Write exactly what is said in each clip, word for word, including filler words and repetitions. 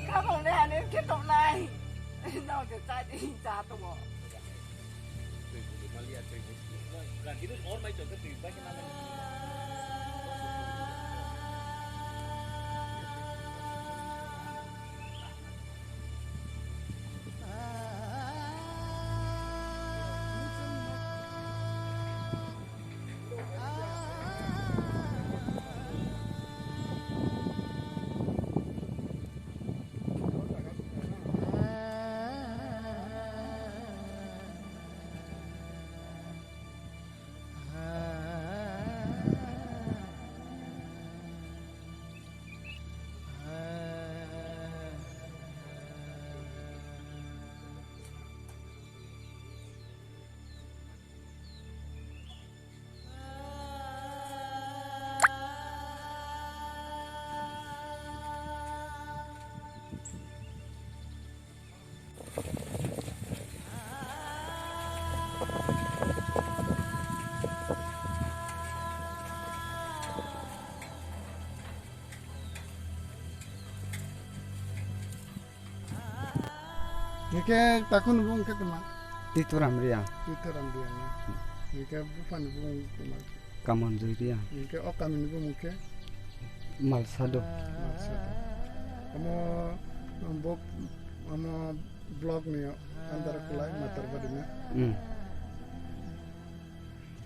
Khamung de hane khe tongnai. Nao de cha di cha tongo. Hingke takhuk ni bumung khe tma? Titoram Reang. Titoram Reang na. Hingke bupha ni bumung tma? Kamanjoi Reang. Hingke o kami ni bumung khe? Malsado. Malsado. Omo, bo, omo block ni under kulai Matarbari na. Hmm.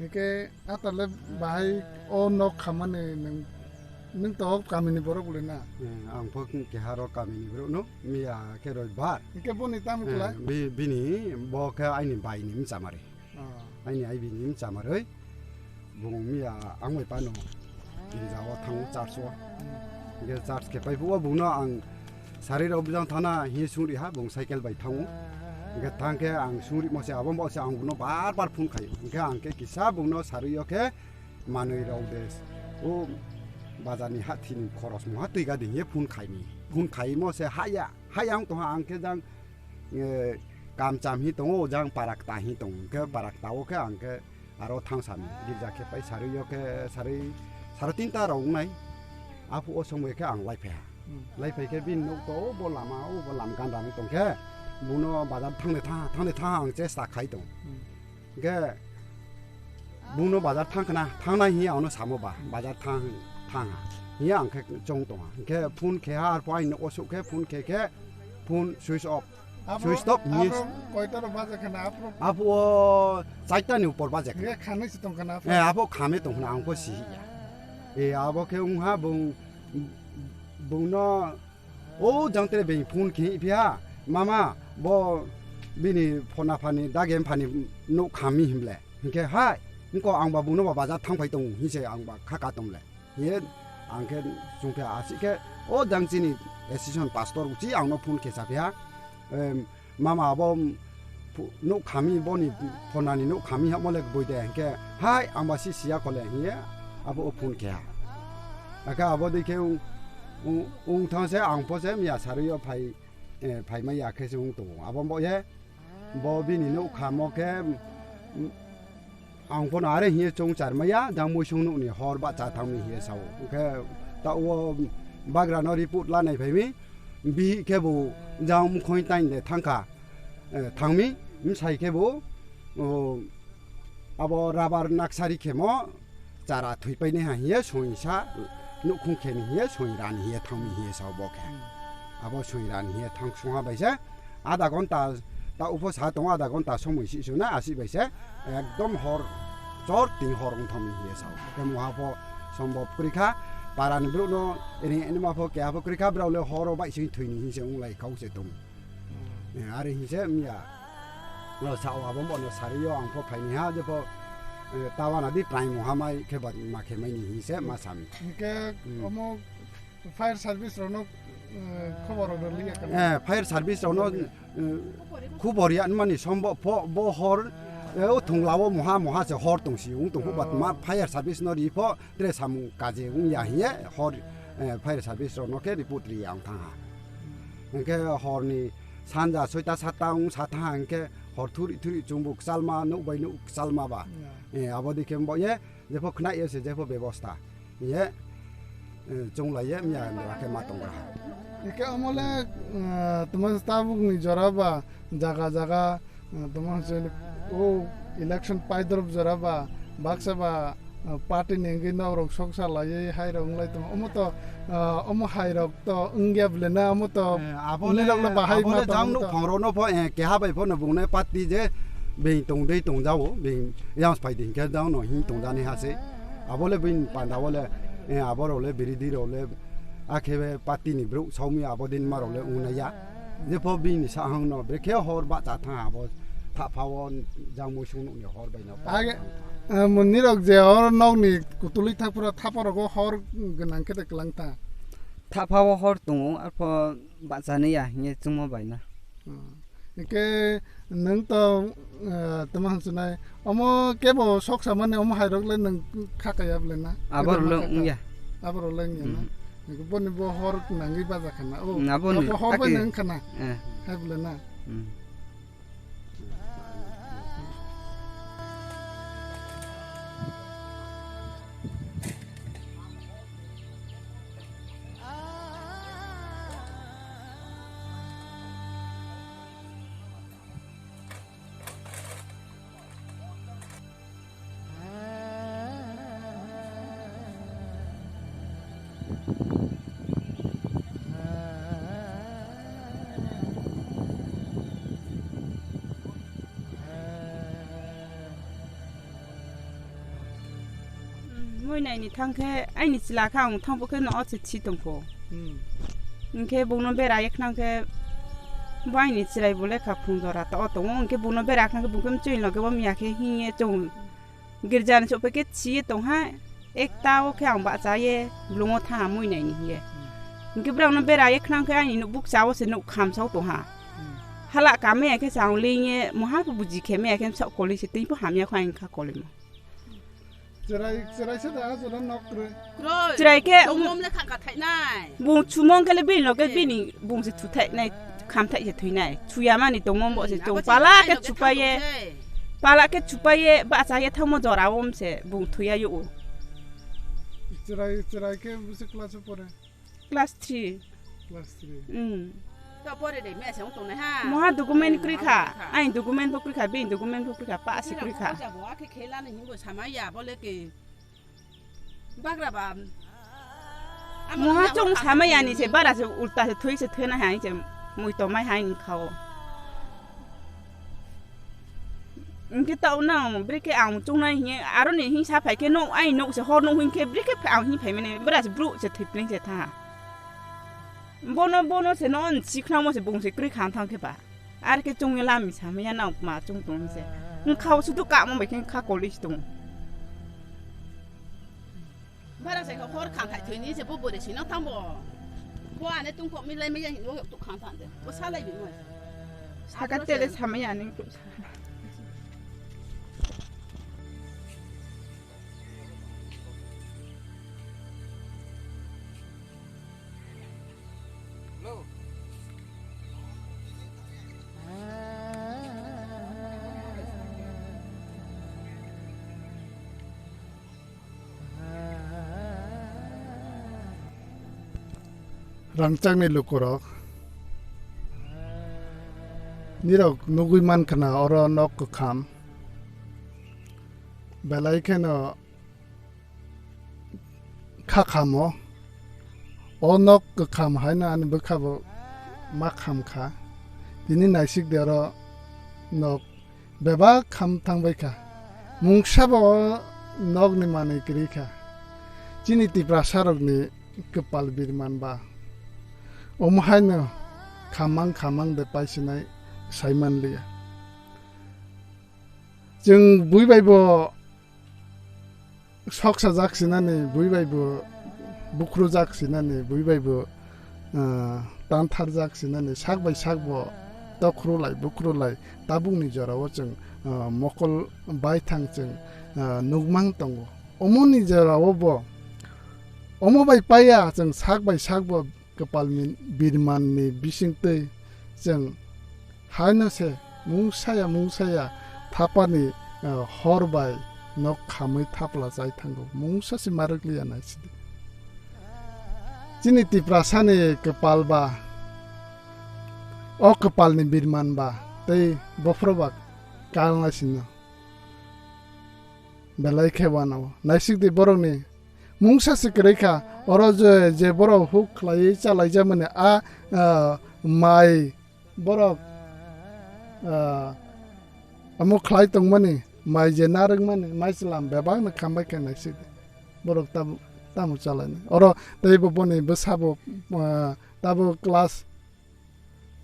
Hingke atale bahai o nok khamani nwng, nwng to kamini borok le na? Eh, ang pho keha ro kamini borok no, miya khe roibar. Hingke boni tam Eh, khlai? Bi-, bini bo khe aini bai ni mchamari. Ah. Aini ai bini mchamaroi. Bung miya ang bai pano. Ginja o thango church o. Hmm. Hingke church khe pai phuo bungno ang Sari rok bujang thana hi sungri ha, bung cycle bai thango. Hingke thang khe ang sungri mo se, abo bo se ang buno bar bar phone khai. Hingke ang khe kisa bungno sari yo khe manwi rok de. O bazar ni ha thini khoros mo ha twi ga di hi phone khai ni. Phone khai mo se ha ya, ha yang tong ha ang khe jang, eh, kam cham hi tongo, jang parak ta hi tongo. Hingke parak ta o khe ang khe Aro thang sami, girja khe pai sarwi yo khe sarwi, saro tinta rok wngnai. Aphuo o somoi khe ang lai phaiha. Hmm. Lai phai khe bini nuk to o bo lama, o bo lam ganda ni tong khe, buno bazar thangnai tha, thangnai tha ang chesta khai tong. Hmm. Hingkhe buno bazar thang khna, thangnai hiya ano samo ba, bazar thang, thang ha. Hiya ang khe chong tong ha. Hingkhe phone khe ha, arphuo aini nuk o suh khe phone khe khe, phone switch off. Abo, Switch off ni. Abo koita ro baja khana apro? Abo o chaita ni upor baja khana. Ye khanai se tong khana apro? Eh, abo khame tong khana ang ko si ya. Eh, abo khe ung ha bung, bung no o jang tere beng phone khe phi ha. Mama, bo bini phona phani dage phani no khami himle. Hingkhe hai, ungko ang ba bung no ba baja thang phai tong hinse ang ba kha ka tong le. Ye, ang khe chwng khe aswk khe o jang chini assistant pastor uchi ang no phone khe sa phiya, em, "Mama, abo phu-, nuk khami boni phonani nuk khami hamo le boi de," hingkhe, "Hai, ang ba si siya kole," hiye abo o phone khe ha. Akhe abo dei khe ung, ung, ung thang se ang pho se miya sarwi o phai, eh, phai ma ya khe se ung tongo. Abo bo ye, Bo bini nuk khamo khe, mm, ang phano are hiye chong char maya, jang muisung nuk ni hor ba cha thang mi hiye sao. Hingkhe ta o bagra no report la nai phai mi, bihih khe bo jang mukhoi tain de thang kha, eh, thang mi, bsai khe bo, o, abo rabar naksari khemo, chara thwipainai ha hiye soingsa nukhung kheni hiye soingrani hiye thangmi hiye sao bo khe. Hmm. Abo soingrani hiye thang sungha bai se adha ghonta ta upho sa tongo, adha ghonta somoi si suna asi bai se ekdom hor chor tin hor wng thangmi hiye sao. Khe muha pho sombop kwrwi kha, parani borok no eri eni ma pho keha pho kwrwi kha, borok le horo bai sing thwini hinse wng lai kha se tong. Hmm. Eh, are hinse miya. No, sa o abo bono sari yo ang pho phaini ha, je pho, eh, tawana di prai mo hamai khe ba ma khe mai ni hinse ma sami. Hingke Hmm. omo fire service rok no, eh, khobor rok liya kan? Eh, fire service rok no, eh, khubor ya mani sombo pho bo hor, eh, o thungla o moha moha se hor tong si ung tong pho bat ma Oh. fire service no ri pho Tre samung kaje wng ya hiye hor, eh, fire service rok no khe report ri ya wng thang ha. Hingkhe hor ni sanja soita satta wng sa thang ha hingkhe hor thuri thuri chwng bo kwchalma nuk bai nuk kwchalma ba. Ya. Eh, abo dei khe bo ye jepho khna ye se jepho bebosta. Ye Eh, chunglaiya mya nora khe ma tongra. Ike omole, eh, tuma tabuk ni jora ba jaga jaga, eh, tuma se o election paidrop jora ba baksa ba, eh, party ni wngwi nok rok soksa laiwi hai rok wnglai tongo. Omo to, eh, omo hai rok to wngya bwle na, omo to Eh, abo ni le, rok le bahai abo ma le tong jang omo nuk to. Phang rok no pho, eh, keha bai pho no bung nai party je beng tong dei tong jao, beng yang spai ding khe jang no hin tong jani ha se. Abo le bini panda o le, eh, abo rok le biridhi rok le, akhe be party ni brouh saumi abo din ma rok le wng nai ya. Je pho bini sahang no, brekhe hor ba cha thang abo, tha pha o jang mui sung nuk ni hor bai no. Age, eh, muni rok je hor nok ni kutulwi thak phura thapa rogo hor gwnang khe de kwlang tha. Thapha o hor tongo, arpho bachani ya hingye chwngma baina. Hmm. Hingke nwng to, eh, tama hwnsunai, omo kebo sok samani omo hairok le nwng kha kaya bole na? Aborok le wngya. Aborok le wngya na? Hmm. Hingke boni bo hor nangwi baja khana. Oh, hmm, aboni abo hor bai aki nwng khana. Eh. Hai bole na? Hmm. Mui naini thang khe aini chwla khe ang thang bo khe no ochi thi tong kho. Hmm. Hingkhe bungno bera ye khnang khe bo aini chwrai bo lekha phung jora to o tongo. Hingkhe bungno bera khnang khe bung khe mchwini loge bo miya khe hing ye chong. Girja ni chokphe khe chiye tongha, ekta o khe ang bahcha ye blung o tha mui nai ni hiye. Hinkhe borok no bera ye khnang khe ani nuk bukcha o se nuk khamsa o tongha. Hala kame ya khe chang ling ye moha pho buji khe me ya khe sok koli se tei pho hamya kho ang kha koli mo. Chwrai, chwrai se da jora nok kwrwi. Chwrai khe, um, Chumom le khangka thainai. Bung chumong khe le bini loge bini bung se thuthai nai, khamthai se thuinai. Chuya mani tongmo bo se chwng pala khe chupaye. Pala khe chupaye, bacha ye thangmo jora om se bung thuya yo. Chwrai, chwrai khe bwswk class o pore? Class three. Class three. Mm. To pore de mese ung tongnai ha. Moha document kwrwi kha. Ain document bo kwrwi kha, bini document bo kwrwi kha, pa se kwrwi kha. Bo akhe khelani himbo samaya bo le ke. Bagra ba. Moha chong samaya ni se bara se ulta se thoi se thoi na hai se mui to mai hai ni khao. Hingke tao nang brekhe ang chungnai hingye, aro ni hingsa phai khe nok, ai nok se hor nok hingkhe brekhe ang hing phai mane, bwra se bru se thwipling se tha. Bono, bono se no sikhnamo se bung se kwrwi kha thang khe ba. Ar khe chungya lami samaya nang ma chung tong se. Wngkha o sudu kamo bai khe kha koli se tong. Bara se hor khang khai thwini se bo bore sino thambo. Bo ane tung kok mi lai mi yang bo tuk khang thang de. Bo salai bi mo. Saka tele samaya ning tuk sa. Rangchakni lukurok nirok nugwi mankha na oro nok kwkham belai kheno kha khamo. O nok kwkham haino ani bwkhabo ma kham kha. Tini naisik de oro nok bebak kham thangbai kha. Mungsa bo o nokni manwi kwrwi kha. Chini Tiprasa rokni kwpal birman ba. Omo haino khamang khamang de paisinai saiman liya. Chwng bui bai bo soksa jak sinani, bui bai bo bukhru jak sinani, bui bai bo, ah, tanthar jak sinani, sak bai sak bo tokhru lai, bukhru lai, tabukni jorao chwng, ah, mokol baithang chwng, ah, nukmang tongo. Omoni jorao bo, omo bai paiya chwng sak bai sak bo kwpal min-, birman ni bisingtwi chwng haino se mungsaya mungsaya thapani, eh, hor bai nok khamwi thapla chai thango. Mungsa se marwk liya nai sidi. Chini Tiprasani kwpal ba, o kwpalni birman ba, tei bophro ba kalna sino. Belai khe wanao. Naisik di borokni mungsa se kwrwi kha. Oro je, je borok huk khlaiwi chalaijak mani a, ah, mai borok, ah, omo khlai tongmani, mai je narwkmani, mai chwlam bebakno khambai khe naisik di. Borok tamo, tamo chalainai. Oro tei bo boni bwsabo, ah, tabo class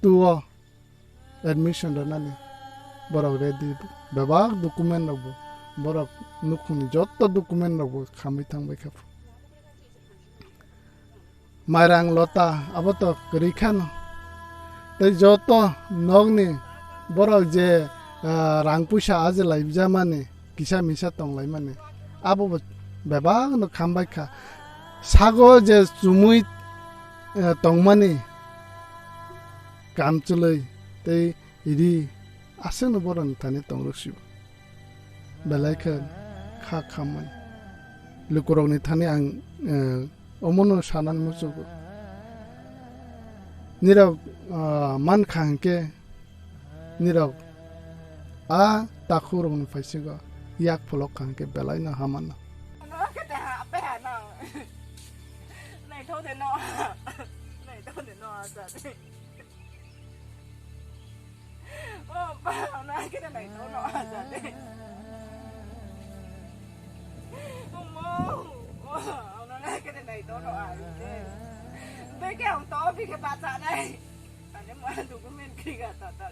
two o admission rwnani borok ready, bebak document rokbo borok nukhungni jotto document rokbo khamwi thangbai kha. Mairang lota abo to kwrwi khano. Tei joto nokni borok je, ah, rang puisa ajilaijamani, kisa misa tonglaimani, abo bo bebakno khambai kha. Sago je chumui, ah, tongmani kamchwlwi tei ri aswkno borokni thani tongrok sio. Belai khe kha khammani. Lukurokni thani ang, eh, omono sanani muchugo. Nirok, ah, mankha hinkhe nirok a takhurokni phaisigo yak pholok kha hinkhe belaino hamano. Naithok de no. Naithok de no, asa de. Oh, pa, ona kete nai to no asa de. Oh, mo. Oh, ona kete nai to no asa de. Beke ang to, beke bacha nai. Ane ma document kriga ta ta.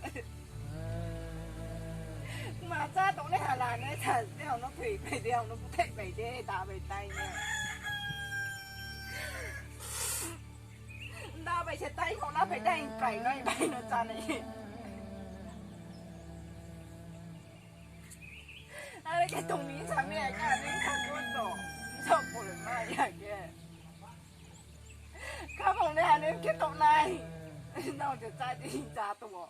Ma cha to ne hala ne cha de, ono phi pai de, ono puthai pai de, ta pai tai ne. Da bai se tai khona bai dai kai noi bai no cha nei. Are ke tong ni cha me ka ni ka ko to. Sa po le ma ya ke. Ka mo ne ane ke to nai. Na de cha di cha to.